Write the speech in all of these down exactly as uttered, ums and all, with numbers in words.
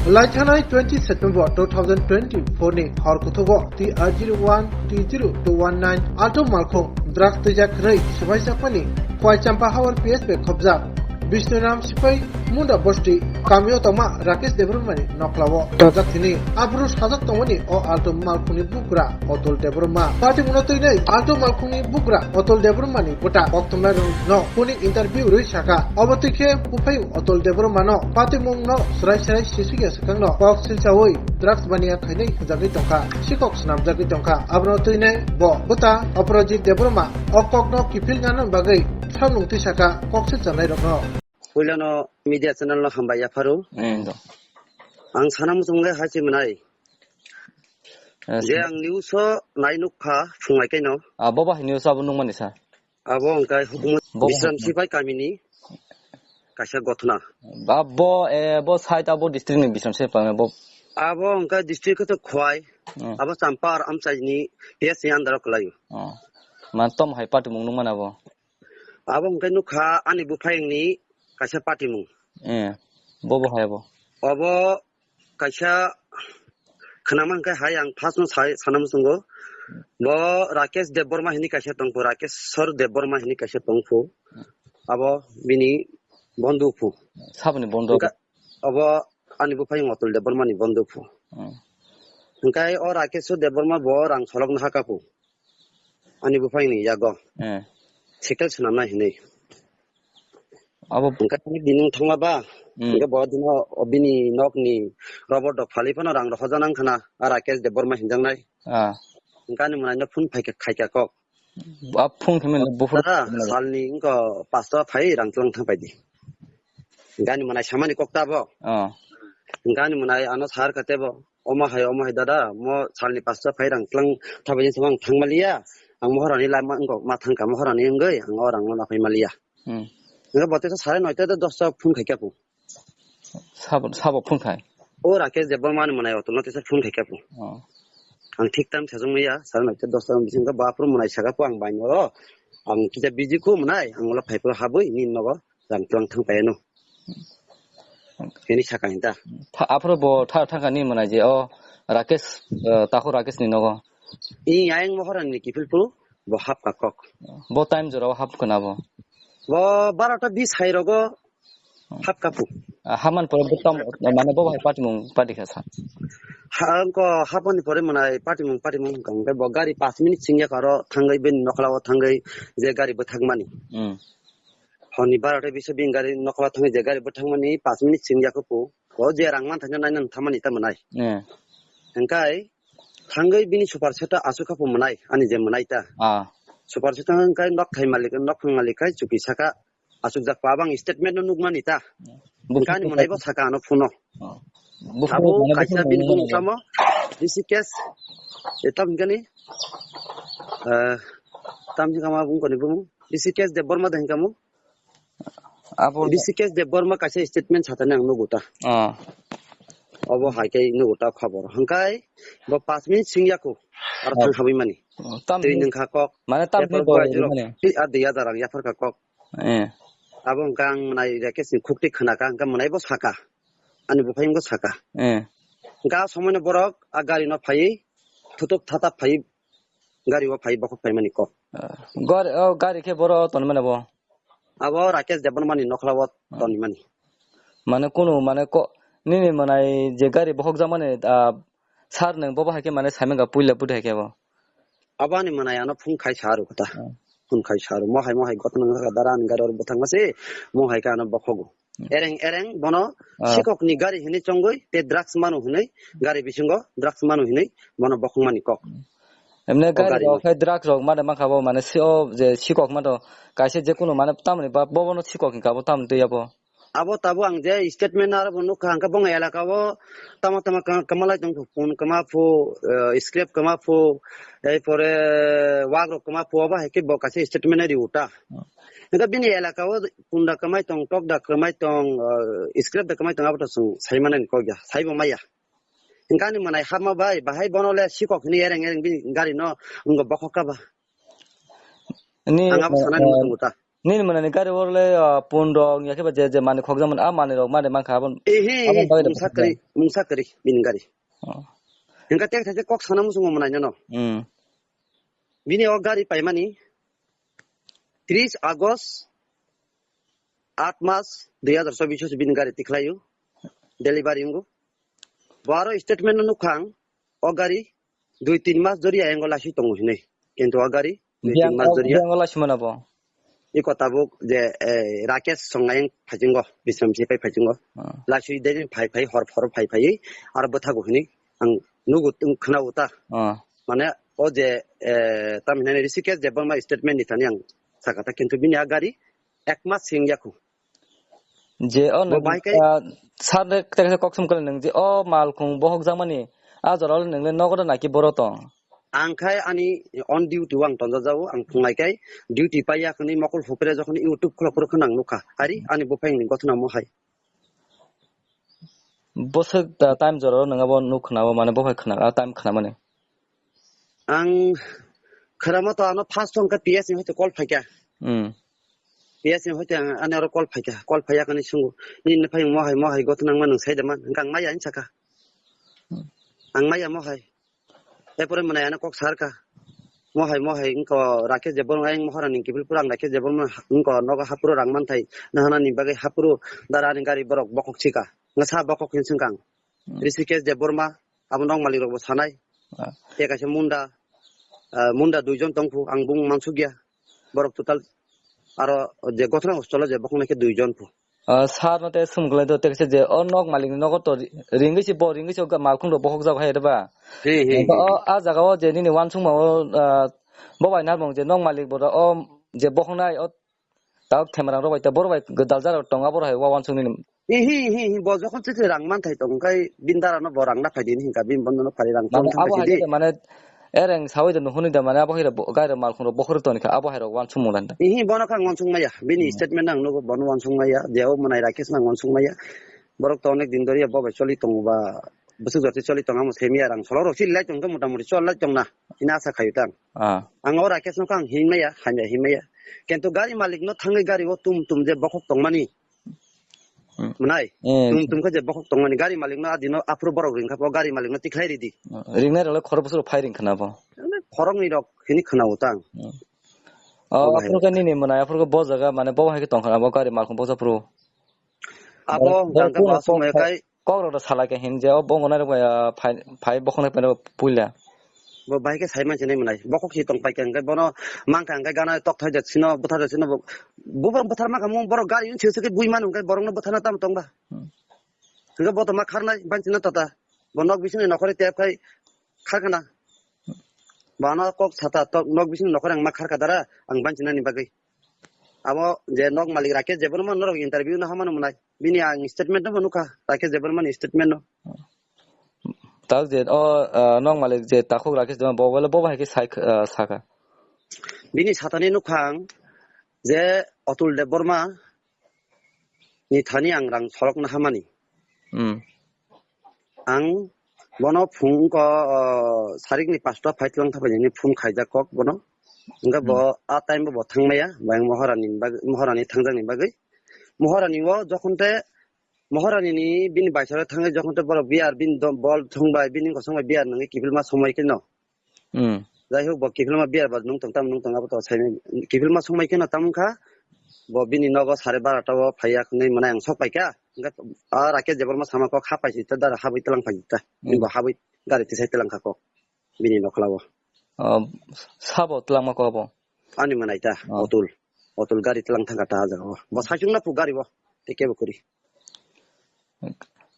Laithanai twenty September two thousand twenty-four ni hor kuthugo T R zero one T zero two one nine Alto malkhung drugs twijak rwi swbaijakmani Kwaichampahawar P S P khobjak Bishnunam Sipai Munda Bosti kamio tongma Rakesh Debbarmani noklao tongjak thini. Aphuru sajak tongmani o Alto malkhungni bugra Otol Debbarma. Patimungno twinai Alto malkhungni bugra Otol Debbarmani bwta koktwmlairokno phone interview rwi saka. Obo twi khe buphayung Otol Debbarmano patimungno swrai swrai sisukya swkangno kok silchaui drugs baniya khainai hwnjagwi tongkha, sikok swnamjagwi tongkha. Abono twinai bo bwta Aparajit Debbarma o kokno kiphil nana bagwi samung twi saka kok silcharnairokno. Puilano media channel no hambai yapharo. Eh, do. Ang sana muchung le hai se mwnai. Eh, je ang news o nai nukha phungai kaino. Ah, bobo hai news abo nukmani sa. Abo hwnkhe hukumu Bo Bisram Sipai kamini kaisa gothona. Ba bo, eh, bo side abo district ni Bisram Sipai bo. Abo hwnkhe district khe to Khwai. Hmm. Abo Champar amchaini P S ni under o kwlaio. Oh. Man tom hai party mung nukmani abo. Abo hwnkhe nukha ani buphayungni kaisa patimung. Eh, bo bo hai bo. Obo kaisa khwnama hwnkhe hai ang first no sai, sana muchungo. Bo Rakesh Debbarma hini kaisa tongphu, Rakeshwar Debbarma hini kaisa tongphu. Abo bini bondhu phu. Saboni bondhu? Hwnkhe obo ani buphayung Otol Debbarma ni bondhu phu. Hmm. Hwnkhe o Rakeshwar Debbarma bo rang solokno haka phu. Ani buphayungni yago. Eh. Cycle swnamnai hinwi. Abo Hwnkhe bini wng thangma ba, Hmm. hwnkhe bo dino o bini nokni robot rok phalwi phano rang rok hojanang khna, a Rakesh Debbarma hinjaknai. Ah. Hwnkhe ani mwnaino phone phaikha, khaikha kok. Ba phone khe mano buphuru Dada, salni wngkha pasto phai rang tlang thang paidi. Hwnkhe ani mwnai samani kok ta bo. Ah. Hwnkhe ani mwnai ano sar kha tebo. Omo hai, omo hai dada, mo salni pasto phai rang tlang thabai se mang thang maliya. Ang mohorani lama wngkok ma thang kha mohorani wngwi ang o rang no naphai maliya. Hmm. Hwnkhe bo teisa sare noita de dosta phone khaikha phu. Sabo, sabo phone khai? O Rakesh Debbarma ni mwnai Otol no teisa phone khaikha phu. Oh. Ang thik time sajung maya, sare noita dosta bising khe ba phuru mwnai saka phu ang bai no. Ang kisa busy khu mwnai, ang ulo phai phuru habwi nini nogo rang tlang thang pai no. Hini saka hinta. Tha-, aphuru bo tha-, thangkha ni mwnai je o Rakesh, eh, Takhuk Rakesh ni nogo. I ayang mohorani kiphil phuru bo hap ka kok. Bo time jora o hap khna bo. Bo barota bis hai rogo hap ka phu. Ah, haman pore bo tam, mane bo hai patimung padi kha sa. Ha, angko haponi pore mwnai patimung, patimung hwnkha hwnkhe bo gari panch minute singya karo thangwi bini nokla o thangwi je gari bwthakmani. Hmm. Honi barota biso bini gari nokla thangwi je gari bwthakmani panch minute singya kho phu. O je rang man thangya nainani thamani ta mwnai. Eh. Hwnkhe thangwi bini super set aswk kha phu mwnai, ani je mwnai ta. Ah. Super set hwnkhe nok thai malik, nok thang malik khai chuki saka aswk jak pa bang statement no nukmani ta. Buphuru Hwnkhe ani mwnai bo saka ano phone o. Oh. Buphuru Abo mane kaisa buphuru bini mwnai bumung mwnai. Tamo Rishikesh, e tam hwnkhe ni, eh, tam hwnkhe ma bumung koni bumung. Rishikesh Debbarma de hwnkhe mo. Abo Rishikesh Debbarma kaisa statement satani ang nugo ta. Ah. Obo hai khe nugo ta khobor. Hwnkhe bo panch minute singya kho. Aro Ah. thang habwi mani. Oh, tam Twi ni, nwng kha kok. Mane tam ni Erpor bo bo ajuro. Mane. Twi a dui hajar ang yaphar kha kok. Eh. Abo hwnkhe ang mwnai Rakesh ni khukti khna kha, hwnkhe mwnai bo saka. Ani buphai wngkha saka. Eh. Hwnkhe a somoi no borok a gari no phaiwi thutuk thatap phaiwi gari o phaiwi bokhok phaimani kok. Ah, gari, oh, gari khe boro tonmani bo? Abo Rakesh Debbarma ni nokla o Ah. tonmani. Mane kunu mane ko, nini mwnai je gari bokhok jakmani, ah, sir nwng bo bahai khe mane saimang kha puila pudi hai khe bo? Abo ani mwnai ano phone khai sa rw kha ta. Hmm. Phone khai sa rw. Mohai mohai gotno wngkha dara ani gari oro bwthangma se mohai khe ano bokhogo. Hmm. Ereng ereng bono Ah. sikok ni gari hinwi chongwi te drugs manu hinwi gari bisingo drugs manu hinwi bono bokhokmani kok. Emne O gari gari rok no. Khai drugs rok mane mankha bo mane si o je sikok ma do kaisa je kunu mane tamni ba bobono sikok hinka bo tamni twi abo. Abo tabo ang je statement aro bo nukha, hwnkhe bong elaka o tamo tamo ka-, kwmalai tongkha, pun kwma phu, eh, scrap kwma phu, erpore wak rok kwma phu, abo hai khe bo kaisa statement nai rio ta. Hmm. Hwnkhe bini elaka o pun da kwmai tong, tok da kwmai tong, eh, scrap da kwmai tong, abo to chwng sai mani kok ya, sai bo maya. Hwnkhe ani mwnai hapma bai, bahai bono le sikok hinwi ereng ereng bini gari no wngkha bokhok kha ba. Ni, Ang abo eh, sanani eh, muchungo ta. Nini mwnani gari o le, ah, pun rok ya khe ba je, je mani khokjak mani, a mani rok mani mankha abon. Ehe, abon bagwi mungsa kwrwi, mungsa kwrwi bini gari. Oh. Hingke tek thai kok sana muchungo mwnai nono. Hmm. Bini o gari paimani tris August, aat mas dui hazar chobbish o bini gari tikhlaio. Delivery wngo. Bo aro statement no nukhang, o gari dui tin mas dori ayango lasi tongo hinui. Kintu o gari dui tin mas dori. Biang o lasi mana bo? Iko tabuk je, eh, Rakesh Songnayeng phaijingo, Bisramsi pai phaijingo. Ah. Lasi deni phai phai, hor phor phai phai, aro bwthago hinui ang nugo, khna uta. Ah. Mane o je, eh, tam hinani Rishikesh Debbarma statement ni thani ang sakata, kintu bini a gari ek mas sing yaku. Je o bo nang, bai kai ah, sir ne teksa kok sum kala nang je o malkhung bohok jakmani a jora le nang le nogo da naki boro tong? Ang khai ani on duty o ang tonjak jago, ang phunglai kai duty paiya khani mokol hupre jokhon YouTube khulok khulok khwnang nukha. Ari ani buphang ni gothna mo hai. Bwswk da time jora o nang abo nuk khna o mane bo hai khna, a time khna mani. Ang khwrama to ano first hwnkhe P S ni hoite call phaikha. Hmm. P S ni hoite ang, ani oro call phaikha. Call phaiya kani sungo. Nini phai mo hai, mo hai gotna nang ma nang sai da man. Hwnkhe ang maya hinwi sakha. Hmm. Ang maya mo hai. Epore mwnai ano kok sarkha. Mo hai, mo hai wngkha Rakesh Debbarma, ang Mohorani kiphil pura ang Rakesh Debbarma wngkha nogo hapro rang manthai. Nahana ni bagwi hapro dara ani gari borok bokhok sika. Ngasa bokhok hin singkang. Hmm. Rishikesh Debbarma, abo nok malik rok bo sanai. Ah. Tei kaisa Munda, ah, Munda duijon tongphu, ang bung mansukya. Borok total aro je gothna hostel o je bokhok naikhe duijon phu. Ah, sir no tei sum glai do, tei kaisa je o nok malik ni nogo to ri-, ringwi si bo, ringwi si o malkhung rok bokhok jago hai reba. He, he, he, o he. A jaga o je nini wansukma o, ah, bo bai narmung je nok malik bo o je bokhok nai o Tabuk themarang rok bai ta boro bai gwdalja rok tongo, aboro hai wawansuk nini. Ihi, ihi, ihi, bo jokhon chikli rang manthai tong, khai bini dara no bo rang na phai di hinka, bini bondo no phari rang mane tong thang abo phai hai di. Khe mane ereng sawi da nuhuni da mane abo hai rok bo-, gai rok malkhung rok bokhorwi toni kha, abo hai rok wansuk mung landa. Ihi, bono kha wansuk maya, bini Hmm. statement ang nugo, bono wansuk maya, je o mwnai Rakesh nang wansuk maya. Borok to onek din dori bo bai choli tongo ba, bwswk jotwi choli tongo, amo semiya rang solok rok chili lai tong khe mota moti chol lai tong na, hina asa khayu tang. Ah. Ang o Rakesh no kha ang himaya, hamya himaya. Kintu gari malik no thangwi gari o tum tum je bokhok tongmani. Hmm. Mwnai? Eh. Tum tum khe je bokhok tongmani. Gari malik no adino aphuru borok ring kha, o gari malik no tikhlai ridi. Ringnai rok le khorok bwswk rok phai ring khna bo. Khorok ni rok hini khna utang. Hmm. O, o bahai aphuru khe nini mwnai, aphuru khe bo jaga mane bo hai khe tong khna bo gari malkhung boksa phuru. Abo Bo hwnkha hwnkhe kuno bo aswk kok maya khai, khai. Kok rok da salai khe hin je o bo ngonai rok bai, ah, phai, phai bokhok nai phai puila. Bo bahai khe sai manse nai mwnai. Bokhok si tong pai khe hwnkhe bono mankha hwnkhe gana tok thai jak sino, buthar jak sino bo. Bo bo buthar mankha mung borok gari se se khe bui manu hwnkhe borok no buthar na tam tong ba. Hmm. Hwnkhe bo to ma kharnai bansi na tata. Bo nok bising ni nokhorwi tep khai kharkana. Bana kok sata tok nok bising nokhorwi ang ma kharka dara ang bansi nani bagwi. Abo je nok malik Rakesh Debbarma norok interview no hamano mwnai. Bini ang statement no nukha Rakesh Debbarma ni statement no. Tak je o, ah, nok malik je takhuk Rakesh Debbarma bo wale bo bahai khe sai, ah, saka. Bini satani nukha ang je Atul Debbarma ni thani ang rang solok na hamani. Hmm. Ang bono phung ko, ah, sarik ni pasta phai tlang thapai ni phone khaijak kok bono. Hingke bo Hmm. a time bo bo thang maya, bo ang Mohorani ni bagwi, Mohorani thangjak ni bagwi. Mohorani o jokhon te, Mohorani ni bini baisara thangwi jokhon te borok biyar bini dom-, bol thung bai, bini kosong bai biyar nangwi kiphilma somoi khe no. Hmm. Jai hok, bo kiphilma biyar ba nung tong tam nung tong abo to sai nai. Kiphilma somoi khe no tam wngkha, bo bini nogo sare barota o phaiya hwnwi mwnai ang sok paikha. Hingke a Rakesh Debbarma sama kok ha paisi ta dara habwi tlang paisi ta. Hmm. Bo habwi gari tisai tlang kha kok. Bini nokla o. Oh, sabo twlangma kok bo? Ani mwnai ta, Oh. Otul. Otul gari twlang thangkha ta ah jaga o. Bo saichung na phu gari bo. Tei kebo kwrwi.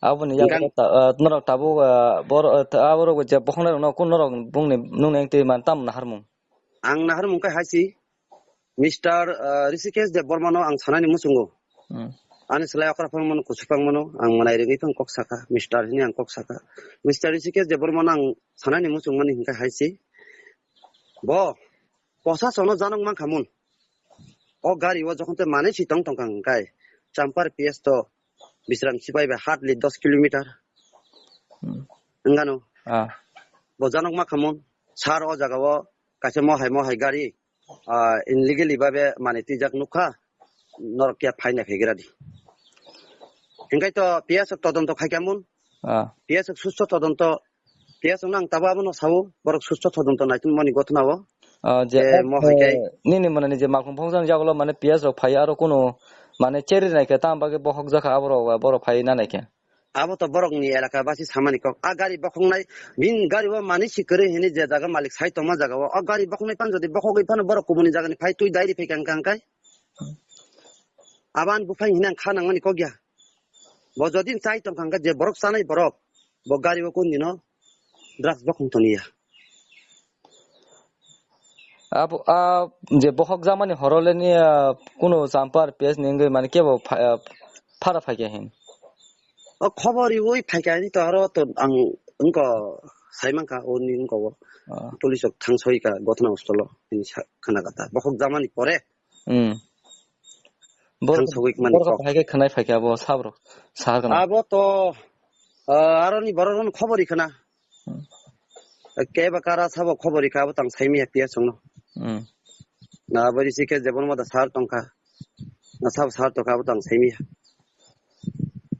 Aboni yago Hingkang ta, ah, norok tabuk, ah, bor, ah, ta, aborok je bokhongnai rokno kun norok bungni nungni twi man tam naharmung? Ang naharmung khe hai si, Mister, ah, Rishikesh Debbarma no ang sanani muchungo. Hmm. Ani slai okra phang mano, kusu phang mano, ang mwnai rigwi phang kok saka, Mister hini ang kok saka. Mister Rishikesh Debbarma no ang sanani muchung mani hingkhe hai si, bo, Prosason no janok mankha mun. O gari o jokhon te manwi si tong tong kha hwnkhe, Champar P S to Bisram Sipai bai hardly dos kilometer. Hmm. Wngano. Ah. Bo janok mankha mun. Sar o jaga o kaisa mohai mohai gari. ah, illegally babe mani twijak nukha, norok khe phaina phegra di. Hinkhe to P S ok todonto khaikha mun, Ah. P S ok susto todonto, P S ok nang tabo abono sao, borok susto todonto naitun mani gotna o. Ah, je, Eh, mo hai khe eh, nini mwnani je makung phongsa ni jagulo mane P S rok phai aro kuno mane cheri nai khe tam bagwi bokhok jakha aborok, borok phai na nai khe. Abo to borokni elaka basi samani kok. A gari bokhoknai, bin gari o mani si kwrwi hini je jaga malik sai tongma jaga o. O gari bokhoknai pan jodi bokhogwi phano borok kubuni jagani phai twi dairi phai kang kang kai. Aban buphai hini ang kha nangmani kok ya. Bo jodi chai tong kang je borok chanai borok. Bo gari o kun dino drugs bokhong toni ya. Abo, a, je bokhok jakmani horo le ni, a, kuno champar P S ni wngwi mane kebo pha-, a, phara phaikha hin. O khobor riwi phaikha ni to aro to ang wngko sai mankha o ni wngko o. Ah. Police rok thang soi ka gotna hostelo ni sa khana kata. Bokhok jakmani pore Hmm. Bor-, thang sogwi mani borok kok. Hai khe khwnai phaikha abo sabrok sahar kana. Abo to, ah, aroni borok rok khobor ri khana. Hmm. Keba kara sabo khobor ri kha abo tang saimi ya P S rok no. Hmm. Na abo risi khe jebon moda sar tongkha. Na sabo sar tongkha abo tang saimi ya.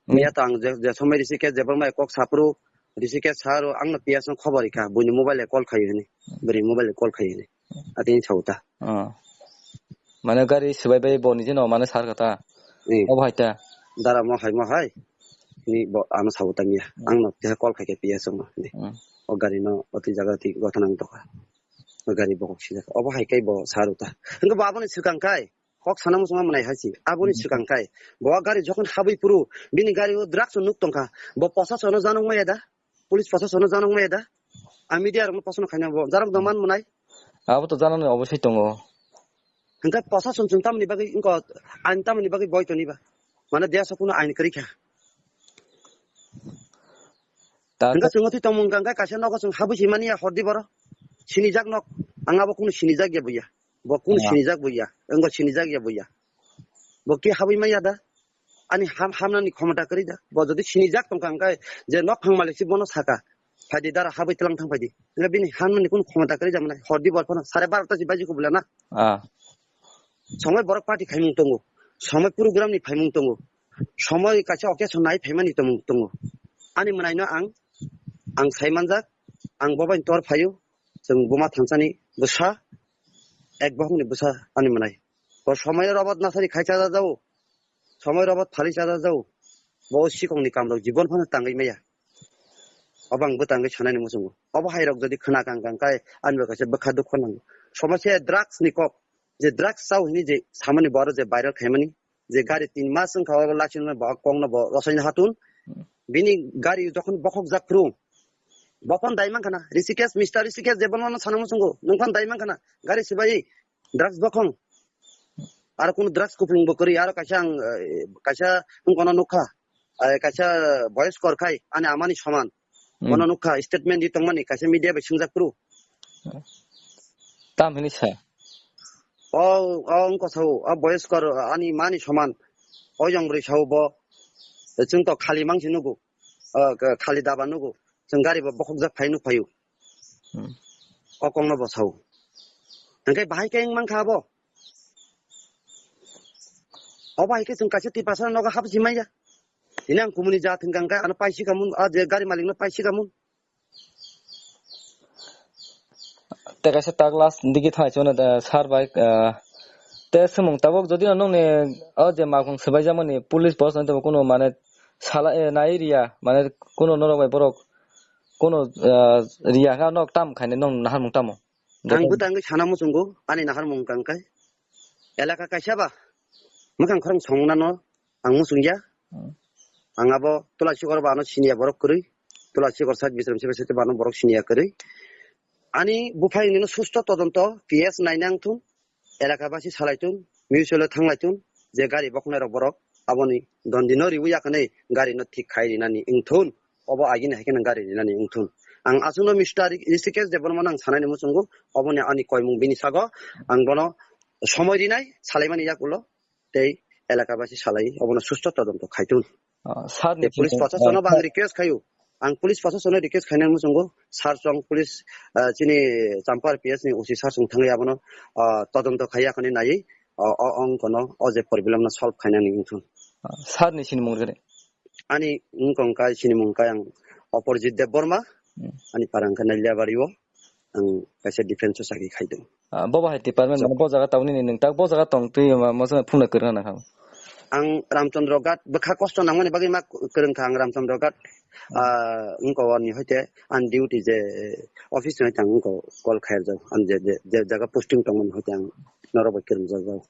Hmm. Miya tang je, je somai risi khe jebon mai kok sapru risi khe saro ang na P S rok khobor ri kha. Buini mobile e call khai hini. Beri mobile e call khai hini. Atini sauta. Oh. Mane gari swbai bai bo nijino mane sar kata. Eh. Obo hai ta. Dara mo hai mo hai. Ni bo ano sauta miya. Hmm. Ang no te call khai ke P S rok no. Hmm. O gari no oti jaga ti gotha nang toka. O gari bo kok sijak. Obo hai kai bo saruta. Hingke bo aboni swkang kai. Kok sana muchung manai hai si. Aboni Hmm. swkang kai. Bo gari jokhon habwi puru. Bini gari o drugs nuk tongkha. Bo posa sono janong maya da. Police prosasono janok maya da. Ang media rokno proshno khaina bo jarok do man mwnai. Abo to janani obosai tongo. Hingke prosason chwng tamni bagwi wngko ain tamni bagwi boi toniba. Mane deso kuno ain kwrwi kha. Ta Hingke chwng thwi tongmung kangkhe kaisa nogo chwng habwi simani ya hordi boro. Sinijak nok ang abo kuno sinijak ya buya. Bo kuno Ah. sinijak buya. Wngko sinijak ya buya. Bo ke habwi maya da. Ani ham, hamnani khomota kwrwi da. Bo jodi sinijak tongkha, hwnkhe je nok phang malik si bono saka, "Phaidi dara habwi tlang thang phaidi." Hwnkhe bini hamnani kunu khomota kwrwi da, mane hordi bor phano sare barota si baji kubula na. Ah. Somoi borok party khaimung tongo, somoi program ni phaimung tongo, somoi kaisa occasion nai phaimani tongmung tongo. Ani mwnaino ang, ang sai manjak, ang bobaini tor phaio, chwng buma thansani bwsa, ek bohokni bwsa ani mwnai. Bo somoi robot nasari khai cha jao. Somoi robot phali chada jau. Bo sikong ni kam rok jibon phano tangwi maya. Obo ang bwtangwi sanani muchungo. Obo hai rok jodi khna kang kang kai ani bo kaisa bwkha dukho nango. Somosya drugs ni kok. Je drugs chao hini je samani bo aro je viral khaimani. Je gari tin mas wngkha obo lachino bo kok no bo rosaini hatun. Bini gari jokhon bokhok jak phuru. Bo phone dai man khana. Rishikesh, Mister Rishikesh je bono sana muchungo. Nung phone dai man khana. Gari sibai. Drugs bokhong. Aro kunu drugs kupulung bo kwrwi, aro kaisa ang, eh, kaisa wngkono nukha. Eh, kaisa boyos kor khai, ani amani soman. Hmm. Bono nukha, statement di tongmani, kaisa media bai swngjak phuru. Tam hini sa. O, o wngko sao, o boyos kor ani mani soman. O yong bwrwi sao bo. Chwng to khali mangsi nugo. O, k-, khali daba nugo. Chwng gari bo bokhokjak phai nuk phaio. Hmm. O kokno bo sao. Hingke bahai khe wng mankha abo. Obo hai khe chwng kaisa Tiprasa nogo hapsi manya. Tini ang kumuni jat hwnkha hwnkhe ano paisi kamun, a je gari malikno paisi kamun. Te kaisa tak last digi thai chwngno da sir bai, ah, te swmung tabuk jodi no nongni o je makung swbaijakmani police post no tebo kuno mane sala, eh, nai riya mane kuno norok bai borok kuno, ah, riya kha nok tam khainai nong naharmung tamo? Ang bwtangwi sana muchungo ani naharmung kang kai elaka kaisa ba mwkhang khorang songna no ang muchungya. Hmm. Ang abo Tulasi Kor bano siniya borok kwrwi. Tulasi Kor side Bisram Sibai side bano borok siniya kwrwi. Ani buphai nino susto todonto P S nai nang thung. Elaka basi salai thung. Mutual thang lai thung. Je gari boknai rok borok aboni dondi no riwi yakani gari no thik khai rinani wng thun. Obo agini hai kheno gari rinani wng thun. Ang aswkno Mister Rishikesh Debbarma no ang sanani muchungo. Oboni ani koimung bini sago. Ang bono somoi rinai salaimani yak ulo. Tei elaka basi salai obono susto todonto khaitun. Ah, sir ni tei police sini, proshasano ah, bang request khayu. Ang police proshasonno request khainani muchungo, sir chwng police, ah, chini Champar P S ni O C sir chwng thangwi abono, ah, todonto khaiya khani naiwi, o, o, ong kono o je problem no solve khainani wngkha. Ah, sir ni sinimung rwgani? Ani wngkha wngkha sinimung kha ang Oporjit Debbarma, Hmm. ani parang kha Nailiabari o, ang kaisa defense o chakri khaidong. Ah, bo bahai department, mane bo jaga tongni ni nwng tak bo jaga tong twi ma, ma, phone kwrwngna kha. Ang Ramchandra Ghat bwkha kosto nangmani bagwi ma kwrwngkha ang Ramchandra Ghat. Ah, wngkha ani hoite ang duty je office ni hoite ang wngkha call khairjak. Ang je, je, je jaga posting tongmani hoite ang norok bai kwrwngjak.